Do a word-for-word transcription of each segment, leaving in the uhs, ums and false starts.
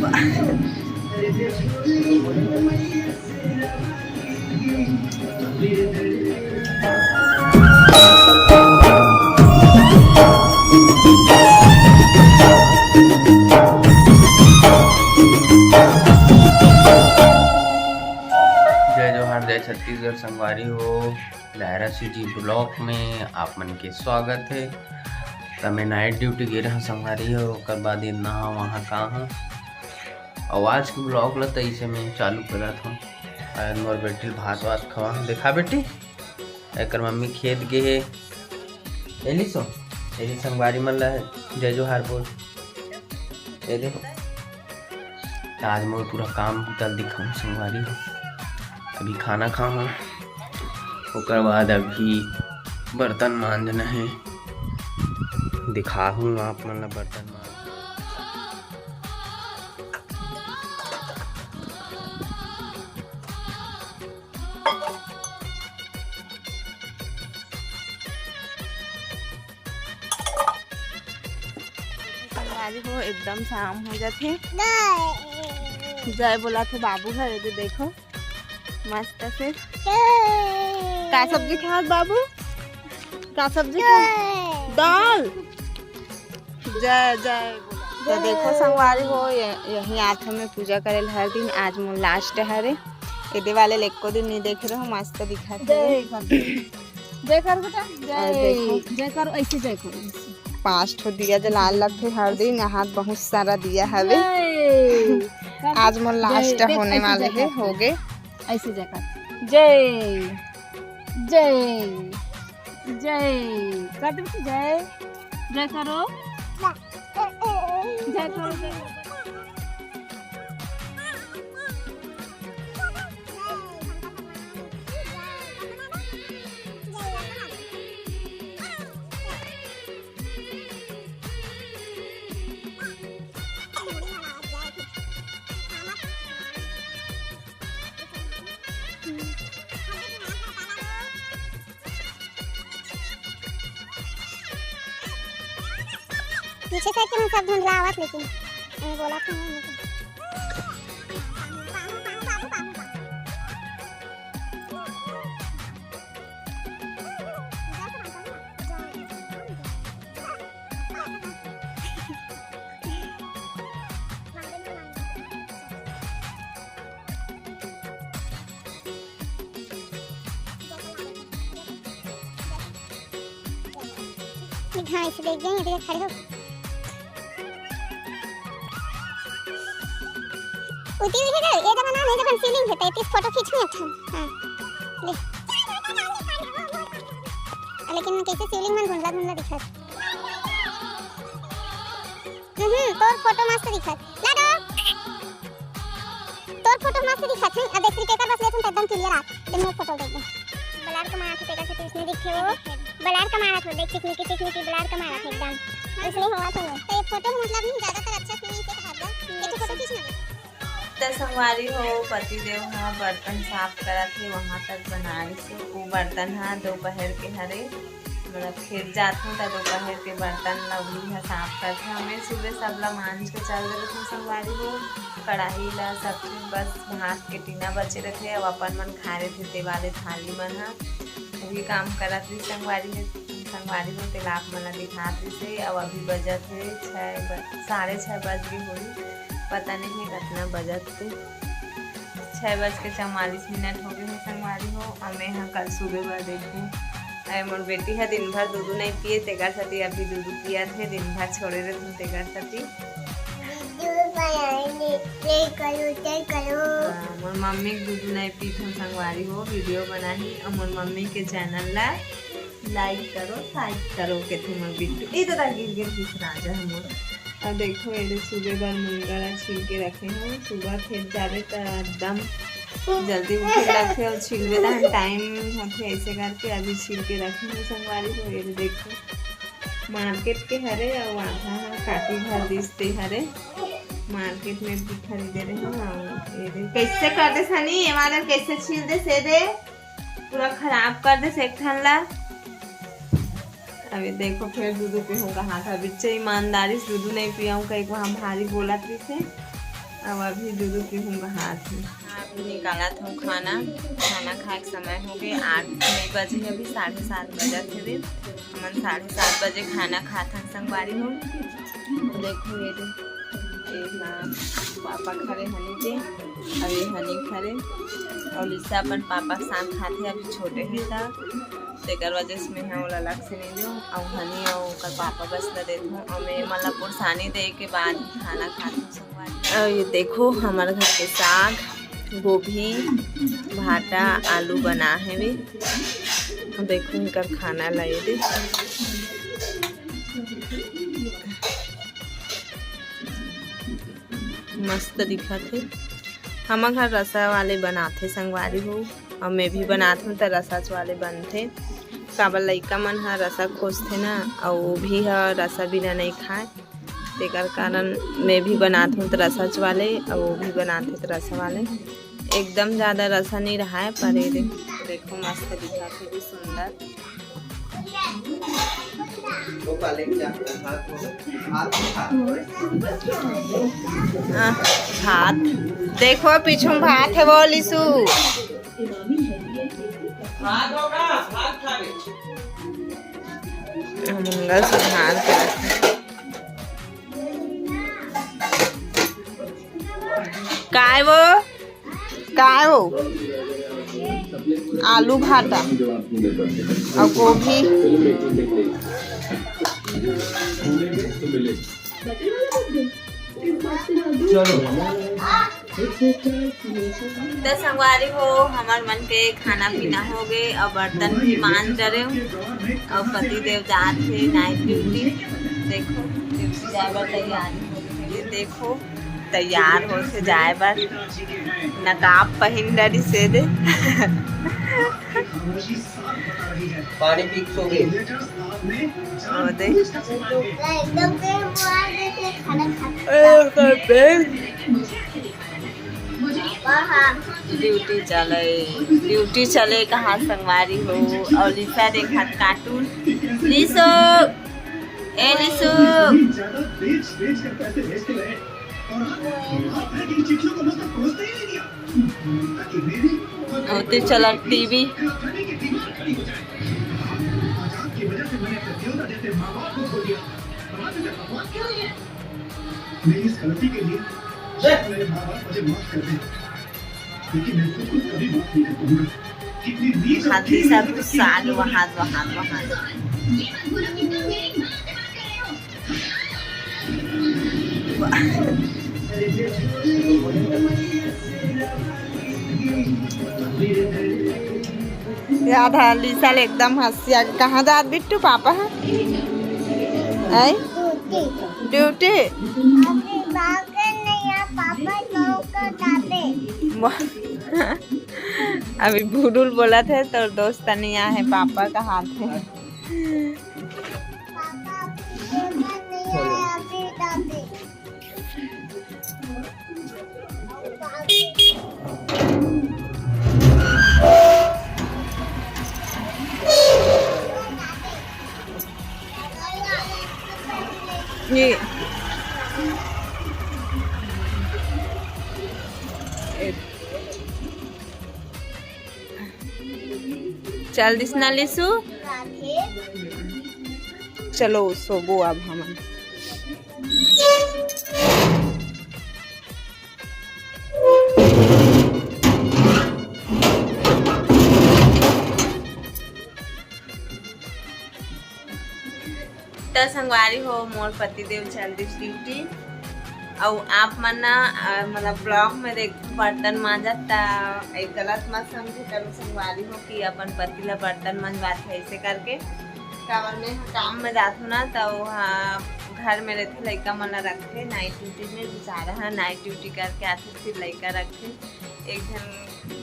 जय जोहार, जय छत्तीसगढ़ संगवारी हो। लायरा सिटी ब्लॉग में आप मन के स्वागत है। त मैं नाइट ड्यूटी गे रहा संगवारी हो, ओकर बाद ये नहा वहाँ का हूँ। और आज के ब्लॉग ला त इसे मैं चालू करत हूँ। आज मोर बेटी भात वात खवा, देखा बेटी, एकर मम्मी खेत गे हे। एली सो, एली संगवारी मन ला जय जोहार बोल। ए दे, आज मोर पूरा काम बुता ल दिखाऊं संगवारी हो। अभी खाना खाहूं, ओकर बाद अभी बर्तन मांजना हे, दिखाहूं आप मन ला बर्तन मांज। संगवारी हो, एकदम शाम हो जाथे। जय बोला थे बाबू घर, ये दे देखो मस्त से। का सब्जी खात बाबू? का सब्जी खात? दाल। जय जय। तो देखो संगवारी हो, ये, यही आथे मैं पूजा करे ल हर दिन। आज मोर लास्ट हरे, एदे वाले ल एको दिन नहीं देखे रहो, मस्त दिखत हे। जय कर, जय कर बेटा, और जय देखो। जय करो, ऐसे जय करो, ऐसे। पाँच ठो दिया जलाल लगथे हर दिन, यहाँ बहुत सारा दिया हवे। जय। आज मोर जय, लास्ट देख, होने ऐसे वाले जय हे, कर। हो गे। ऐसे जय कर। जय, जय, जय। कर दे बेटी, जय। जय करो। जय करो, जय करो। पीछे साइड के मन सब धुंधला आवत, लेकिन मैं बोला था नहीं। हाँ, इसे देख जाएंगे, इधर खड़े हो। उती हुई है ना, ये जब ना, नहीं जब हम सीलिंग है, तो इस फोटो खींच में अच्छा। हाँ, ले। लेकिन कैसे सीलिंग में धुंधला धुंधला दिखा है। हम्म, तोर फोटो मस्त दिखत। लाडो। तोर फोटो मस्त दिखत है। अब देख, रिपेकर बस लेथन त एकदम क्लियर आत। ते मोर फोटो देख। बलार कमाया थे, तेकर से इसने दिखे हो। बलार कमाया थे, देख, चिकमिकी, चिकमिकी, बलार कमाया थे एकदम। इसने हुआ तो। तो ये फोटो मतलब नहीं, ज्यादातर अच्छा से नहीं से हर बार। ये तो फोटो खींचना। त संगवारी हो, पतिदेव ह बर्तन साफ करत हे, वहां तक बनाए से। वो बर्तन ह दोपहर के हरे, मतलब खेत जात हूँ त दोपहर के बर्तन ल उही ह साफ करथे। हमें सुबह सब ला मांज के चल देवत हूँ संगवारी हो, कढ़ाई ला सब चीज, बस भात के टीना बचे रथे, अब अपन मन खा रहे थे ते वाले थाली मन ह, वही काम करत रही संगवारी में। संगवारी हो, तेला आप मन ला दिखात रही से। अब अभी बजत हे छः ब-, साढ़े छः बज गए होही, पता नहीं है कितना बजत हे। छः बज के चवालीस मिनट हो गए हे संगवारी हो। अब मैं ह कल सुबह बर देखूँ। अरे मोर बेटी ह दिन भर दूधू नहीं पिए, तेकर सेती अभी दूधू पियत हे, दिन भर छोड़े रहथन तेकर सेती। वीडियो बनाएंगे, ये करो, ये करो। हाँ, मोर मम्मी के दूधू नहीं पीथन संगवारी हो, वीडियो बनाही और मोर मम्मी के चैनल ला लाइक करो, लाइक करो, कहते मोर बिट्टू। ए दादा गिर गिर किस राजा है मोर। अब देखो, ये सुबह बर मुनगा ला छील के रखे हूँ। सुबह खेत जाबे त एकदम जल्दी उठे लगथे और छिलबे तहन टाइम होथे, ऐसे करके अभी छील के रखे हूँ संगवारी हो। ये देखो, मार्केट के हरे और आधा ह काकी घर दिसते हरे, मार्केट में भी खरीदे रहे हूँ। और ये दे, कैसे कर दे सनी, ये वाला कैसे छील दे से दे। पूरा खराब कर दे एक ठन ला। अभी देखो, फिर दूधू पीहूँ कहा था, बिच्चे ईमानदारी से दूधू नहीं पियाऊँ, कहीं वहाँ भारी बोलत रही थे। अब अभी दूध पीहूँ, बहात हे। हाँ, अभी निकालत हूँ खाना। खाना खाए के समय हो गए, आठ नहीं बजे हे, अभी साढ़े सात बजत हवे। हमन साढ़े सात बजे खाना खात हन संगवारी हो। देखो ये दे, ये हाँ, पापा खड़े हनी के, अउ ये हनी खड़े, अउ लिसा अपन पापा के साथ खाथे, अभी छोटे हे त तेकर वजह से मैं ओला अलग से नहीं दूँ। अउ हनी अउ ओकर पापा बस ल देथों, अउ मैं मन ला पुरसानी दे के बाद ही खाना खाथों संगवारी। अउ ये देखो, हमर घर के साग, गोभी, भाटा, आलू बना हेवे। देखो, इनकर खाना ला ये दे। मस्त दिखत हे। हमर घर रसा वाले बनाथे संगवारी हो, अउ मैं भी बनात हूँ त रसा वाले बनथे। काबर लइका मन ह रसा खोजथे ना, अउ वो भी ह रसा बिना नहीं खाए, तेकर कारण मैं भी बनात हूँ त रसा वाले, अउ वो भी बनाथे त रसा वाले। एकदम ज्यादा रसा नहीं रहा है, पर ये देख-, देखो मस्त दिखत हे, भी सुंदर। आह, भात। देखो, पीछू भात हे वो, लिसू। मुनगा सुधार के रखे। काय वो? काय हो? आलू भाटा अउ गोभी। त संगवारी हो, हमर मन के खाना पीना हो गए, अउ बर्तन भी मांज डरे, अउ पति देव जात हे नाइट ड्यूटी। देखो, ड्यूटी जाए बर तैयारी हो गई। देखो, तैयार होके जाए बर नकाब पहिन डरिस हे दे। पानी पी के सो गए। ओ दे। एकदम से मोबाइल देखे खाना खाते। ए, कर दे। ड्यूटी चले, ड्यूटी चले कहाँ संगवारी हो। अउ लिसा देखत कार्टून। लिसो, ए लिसो। ओते चला टीवी। मेरी इस गलती के लिए शायद मेरे माँ बाप मुझे माफ कर दें, लेकिन मैं खुद को कभी माफ नहीं कर पाऊंगा। कितनी नीच और हाथी सा घिनौनी हरकत की साल वहां, वहां, वहां। याद है, लिसा ले एकदम हंसिया। कहाँ जात बिट्टू पापा है? हैं? ड्यूटी। ड्यूटी? अभी बाहर नहीं आ, पापा लोग को जाते। वाह। अभी भूडुल बोलत हे, तोर दोस्त नहीं आए हे, पापा कहाथे। पापा अभी नहीं आए, अभी जाते। ये चल दिस ना लिसू। चलो सोबो अब हमन। त संगवारी हो, मोर पतिदेव चल दिस ड्यूटी। अउ आप मन ना, अ, मतलब ब्लॉग में देख बर्तन मांजत, त एक गलत मत समझे करो संगवारी हो कि अपन पति ला बर्तन मंजवात हे ऐसे करके। काबर मैं ह काम में जाथों ना, त वो ह घर में रहथे, लइका मन ला रखथे नाइट ड्यूटी में। बेचारा ह नाइट ड्यूटी करके आथे, फिर लइका रखथे। एक झन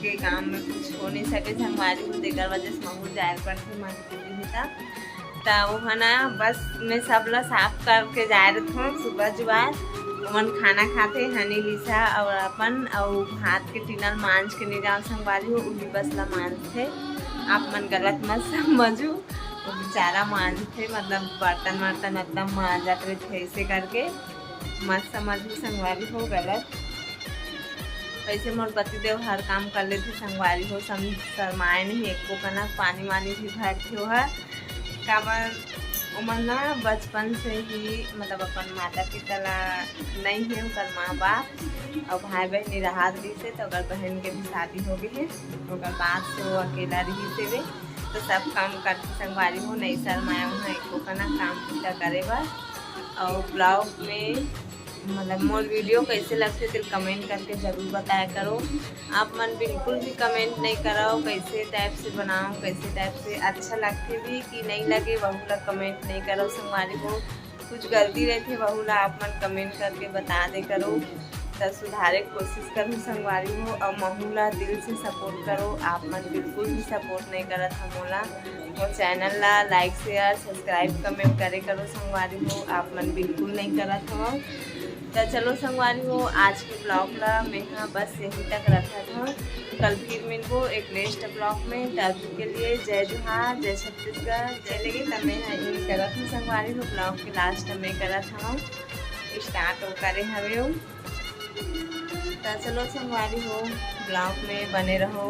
के काम में कुछ हो नहीं सके संगवारी हो, तेकर वजह से महूँ जाए पड़थे मजबूरी हे। त त वो ह ना, बस मैं सब ला साफ करके जाए रथों सुबह जुआर। ओमन खाना खाथे, हनी लिसा अउ अपन, अउ हाथ के टिनल मांज के नहीं जाओ संगवारी हो, उही बस ला मांजथे। आप मन गलत मत समझू, वो बेचारा मांजथे, मतलब बर्तन वर्तन एकदम मांजत रहिथे ऐसे करके, मत समझू संगवारी हो गलत। वैसे मोर पतिदेव हर काम कर लेथे संगवारी हो, सम-, शरमाए नहीं एको कना, पानी वानी भी भरथे ओहर। काबर ओमन ना बचपन से ही, मतलब, अपन माता पिता ला नहीं है ओकर माँ बाप, और भाई बहन रहा रहिस हे, तो ओकर बहन के भी शादी हो गई है, ओकर बाद से वो अकेला रहिस हे। तो सब काम करथे संगवारी हो, नहीं शरमाए उहाँ एको कना काम पूजा करे बर। और ब्लॉग में, मतलब, मोर वीडियो कैसे लगथे, तेल कमेंट करके जरूर बताया करो। आप मन बिल्कुल भी कमेंट नहीं करो, कैसे टाइप से बनाओ, कैसे टाइप से अच्छा लगथे भी कि नहीं लगे, वहू ला कमेंट नहीं करो संगवारी हो। कुछ गलती रहथे, वहू ला आप मन कमेंट करके बता दे करो, त सुधारे के कोशिश करूँ संगवारी हो। और महू ला दिल से सपोर्ट करो, आप मन बिल्कुल भी सपोर्ट नहीं करत हो मोला। मोर चैनल ला लाइक, शेयर, सब्सक्राइब, कमेंट करे करो संगवारी हो, आप मन बिल्कुल नहीं करत हो। त चलो संगवारी हो, आज के ब्लॉग ला मैं हा बस यहीं तक रखत हूँ। कल फिर मिलबो एक नेक्स्ट ब्लॉग में। तब के लिए जय जोहार, जय छत्तीसगढ़। चलेगी त मैं हा इन करत हूँ संगवारी हो, ब्लॉग के लास्ट में करत हूँ, स्टार्ट वो करे हवे। त चलो संगवारी हो, ब्लॉग में बने रहो।